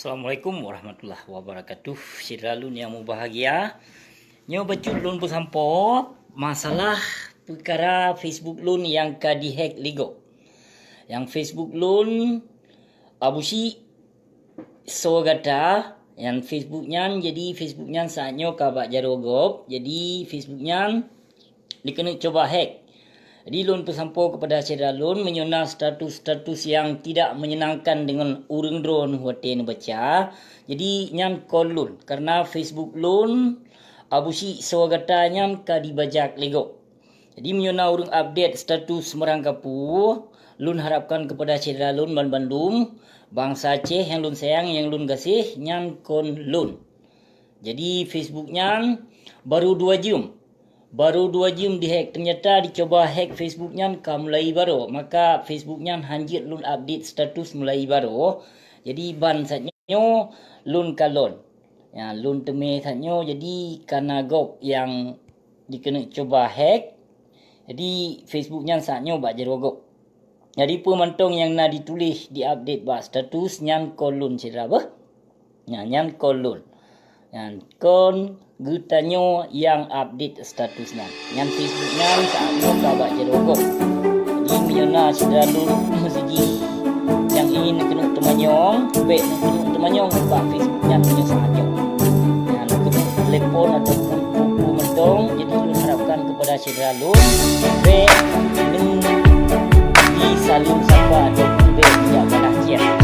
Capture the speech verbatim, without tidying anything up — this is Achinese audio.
Assalamualaikum warahmatullahi wabarakatuh. Syedara lôn nyang mubahgia, nyoe bacut lôn peusampoe masalah peukara Facebook lôn nyang ka dihack lé gob. Nyang Facebook lôn Abusyik Soe Gata, nyang Facebook nyan, jadi Facebook nyan saat nyoe ka bak jaroe gob. Jadi Facebook nyan dikeuneuk cuba hack. Jadi lôn peusampoe keupada syedara lôn, meunyoe na status-status nyang tidak menyenangkan deungon ureuëng droeneuh watée neubaca, jadi nyan kon lôn, karena Facebook lôn Abusyik Soe Gata nyan ka dibajak lé gob. Jadi meunyoe na ureuëng update status meurangkapeue, lôn harapkan keupada syedara lôn banmandum, bansa Aceh nyang lôn sayang, nyang lôn gaséh, nyan kon lôn. Jadi Facebook nyan baru dua jeuem. Baru dua jeuem dihack, ternyata dicuba hack Facebook nyan ka mulai baroe. Maka Facebook nyan hanjeuet lôn update status mulai baroe. Jadi ban saat nyoe lôn kalon. Ya, lôn teumé saat nyoe jadi kana gob nyang dikeuneuk cuba hack. Jadi Facebook nyan saat nyoe bak jaroe gob. Jadi peue mantong nyang na dituléh diupdate bak status nyan kon lôn syedara beuh. Nyan, nyan kon lôn. Nyan kon geutanyoe nyang update status nyan. Nyan Facebook nyan saat nyoe ka bak jaroe gob. Jadi meunyoe na syedara lôn meusiji nyang ingin keuneuk teumanyong, bèk keuneuk teumanyong bak Facebook nyan meunyoe saat nyoe. Nyan keuneuk telepon ataupun peue-peue mantong, jadi lôn harapkan keupada syedara lôn bèk neujisaleuem sapa ataupun bèk neujak balaih chat.